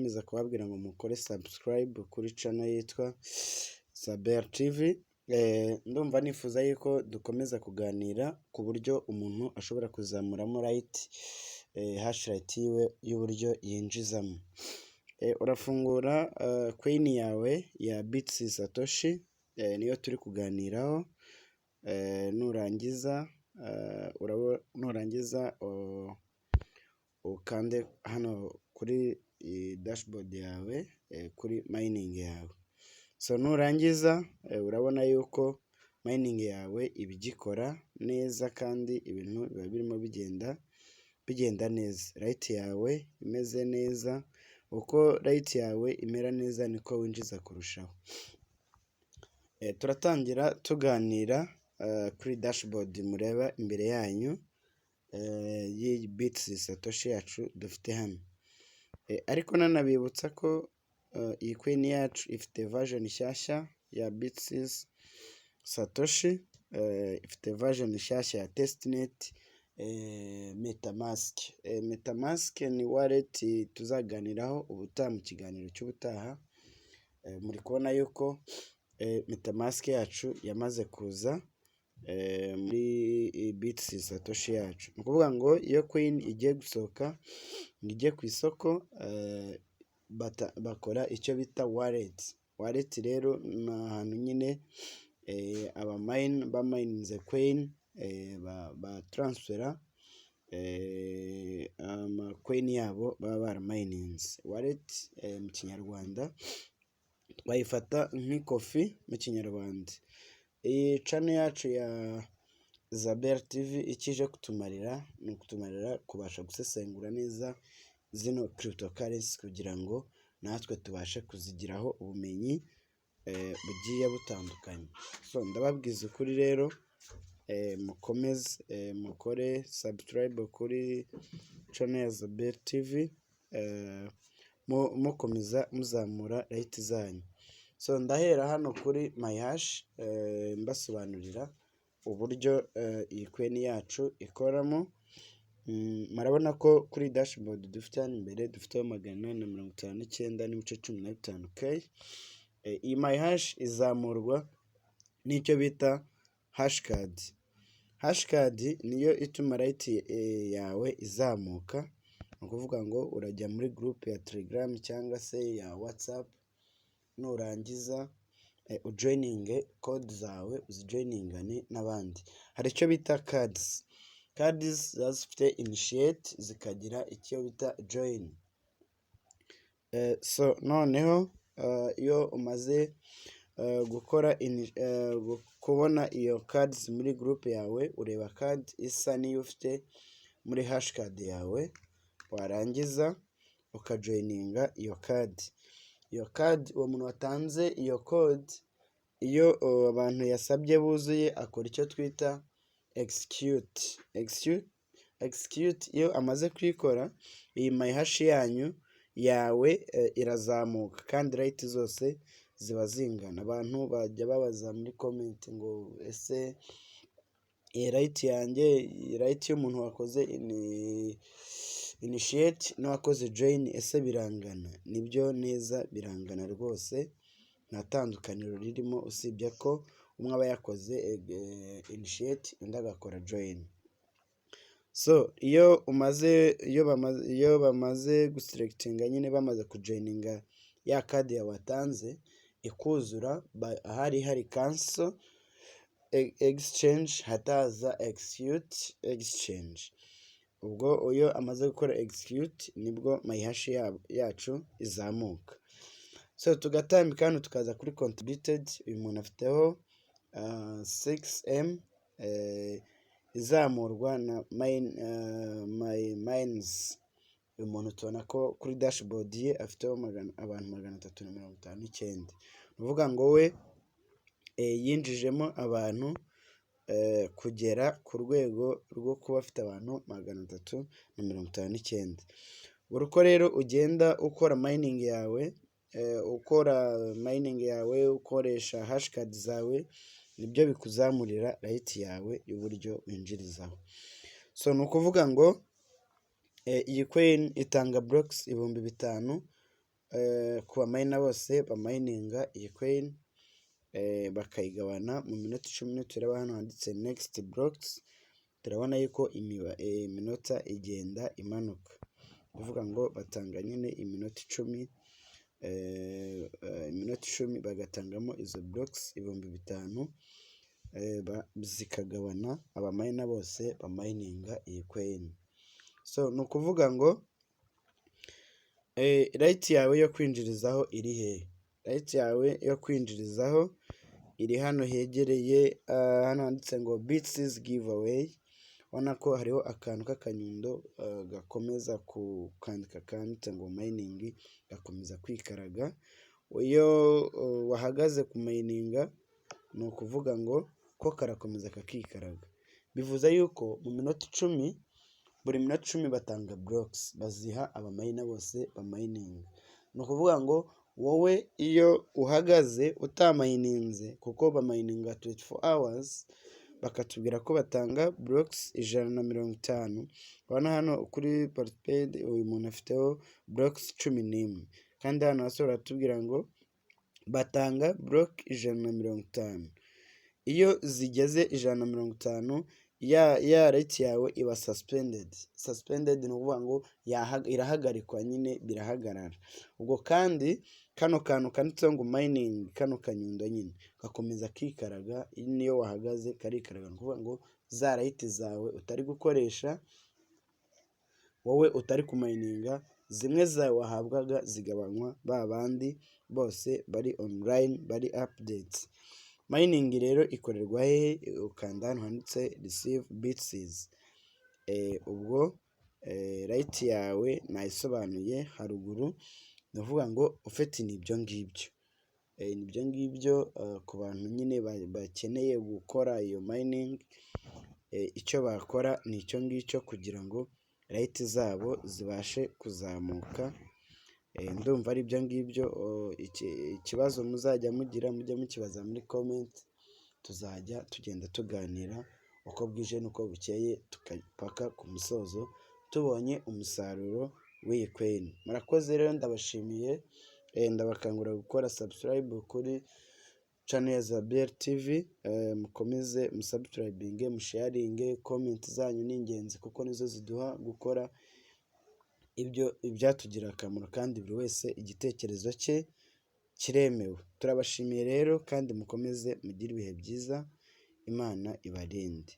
Nkomeza kubabwira ngo mukore subscribe kuri channel yitwa Saber TV. Ndumva nifuza yuko dukomeza kuganira ku buryo umuntu ashobora kuzamuramo rate, hash rate yiwe y'uburyo yinjizamo. Urafungura coin yawe ya BTC Satoshi, niyo turi kuganiraho, nurangiza ukande hano kuri dashboard yawe, kuri mining yawe. So nurangiza urabona yuko mining yawe iba igikora neza kandi ibintu biba birimo bigenda neza. Rate yawe imeze neza, uko rate yawe imera neza niko winjiza kurushaho. Turatangira tuganira kuri dashboard mureba imbere yanyu y'iyi BTC Satoshi yacu dufite hano. Ariko nanabibutsa ko iyi coin yacu ifite version nshyashya ya BTC Satoshi, ifite version nshyashya ya testnet MetaMask. MetaMask ni wallet tuzaganiraho ubutaha mu kiganiro cy'ubutaha. Muri kubona yuko MetaMask yacu yamaze kuza muri BTC Satoshi yacu. Ni ukuvuga ngo iyo coin igiye gusohoka ngo ijye ku isoko, bakora icyo bita wallet. Wallet rero ni ahantu nyine bamayininze coin bataransifera amacoin yabo baba baramayininze. Wallet mu Kinyarwanda twayifata nk'ikofi mu Kinyarwanda. Iyi channel yacu ya Zabel TV icyo ije kutumarira ni ukutumarira kubasha gusesengura neza zino cryptocurrency kugira ngo natwe tubashe kuzigiraho ubumenyi bugiye butandukanye. So ndababwiza ukuri rero, mukomeze mukore subscribe kuri channel ya Zabel TV, mukomeza muzamura rate zanyu. So ndahera hano kuri my hash mbasobanurira uburyo iyi coin yacu ikoramo. Murabona ko kuri dashboard dufite hano imbere dufiteho 859.15 K. Iyi my hash izamurwa n'icyo bita hash card. Hash card niyo ituma rate yawe izamuka, ni ukuvuga ngo urajya muri group ya Telegram cyangwa se ya WhatsApp, nurangiza ujoyininge code zawe uzijoyiningane n'abandi. Hari icyo bita cards. Cards ziba zifite initiate, zikagira icyo bita join. So noneho iyo umaze gukora kubona iyo cards muri group yawe, ureba card isa n'iyo ufite muri hash card yawe, warangiza ukajoyininga iyo card. Iyo card, uwo muntu watanze iyo code, iyo abantu yasabye buzuye akora icyo twita execute. Execute iyo amaze kuyikora, iyi my hash yanyu yawe irazamuka kandi rate zose ziba zingana. Abantu bajya babaza muri comment ngo ese iyi rate yanjye, rate y'umuntu wakoze initiate n'uwakoze join, ese birangana? Nibyo neza, birangana rwose, nta tandukaniro ririmo usibye ko umwe aba yakoze initiate undi agakora join. So iyo umaze iyo bamaze guselectinga nyine, bamaze kujoyininga ya card yawe watanze ikuzura, ahari hari cancel exchange hataza execute exchange. Ubwo iyo amaze gukora execute nibwo my hash yacu izamuka. So tugatambika hano tukaza kuri contributed, uyu muntu afiteho 6M izamurwa na my mines. Uyu muntu tubona ko kuri dashboard ye afiteho abantu 359. Ni ukuvuga ngo we yinjijemo abantu kugera ku rwego rwo kuba afite abantu 359. Buri uko rero ugenda ukora mining yawe, ukora mining yawe ukoresha hash card zawe, nibyo bikuzamurira rate yawe y'uburyo winjirizaho. So ni ukuvuga ngo iyi coin itanga blocks 5000. ku baminer bose bamininga iyi coin, bakayigabana mu minota 10. Nitureba hano handitse "next blocks", turabona yuko iminota igenda imanuka, kuvuga ngo batanga nyine iminota 10, iminota 10 bagatangamo izo blocks 5000, zikagabana abaminer bose bamininga iyi coin. So ni ukuvuga ngo right yawe yo kwinjirizaho iri hehe? Right yawe yo kwinjirizaho iri hano hegereye hano handitse ngo "Bits giveaway". Ubona ko hariho akantu k'akanyundo gakomeza kandika kanditse ngo "mining", gakomeza kwikaraga. Iyo wahagaze kumininga, ni ukuvuga ngo ko karakomeza kakikaraga. Bivuze yuko mu minota 10, buri minota 10 batanga blocks, baziha abaminer bose bamininga. Ni ukuvuga ngo wowe iyo uhagaze utamininze, kuko bamininga 24 hours, bakatubwira ko batanga blocks 150. Urabona hano kuri participate uyu muntu afiteho blocks 11, kandi hano hasi baratubwira ngo batanga block 150. Iyo zigeze 150, ya right yawe iba suspended. Suspended ni ukuvuga ngo irahagarikwa nyine, birahagarara. Ubwo kandi kano kantu kanditseho ngo "mining", kano kanyundo nyine gakomeza kikaraga. Niyo wahagaze karikaraga. Ni ukuvuga ngo za right zawe utari gukoresha, wowe utari kumininga, zimwe zawe wahabwaga zigabanywa ba bandi bose bari online, bari update. Mining rero ikorerwa hehe? Ukanda hano handitse "receive bits". Ubwo right yawe nayisobanuye haruguru. Ni ukuvuga ngo ufite ni ibyo ngibyo, ni ibyo ngibyo ku bantu nyine bakeneye gukora iyo mining. Icyo bakora ni icyo ngicyo kugira ngo right zabo zibashe kuzamuka. Ndumva ari ibyo ngibyo. Ikibazo muzajya mugira mujye mukibaza muri comment, tuzajya tugenda tuganira uko bwije n'uko bukeye, paka ku musozo tubonye umusaruro w'iyi coin. Murakoze rero, ndabashimiye, ndabakangurira gukora subscribe kuri channel ya Zabel TV. Mukomeze musubscribinge, musharinge, comment zanyu ni ingenzi kuko nizo ziduha gukora ibyo ibyatugirira akamaro, kandi buri wese igitekerezo cye kiremewe. Turabashimiye rero kandi mukomeze mugire ibihe byiza, Imana ibarinde.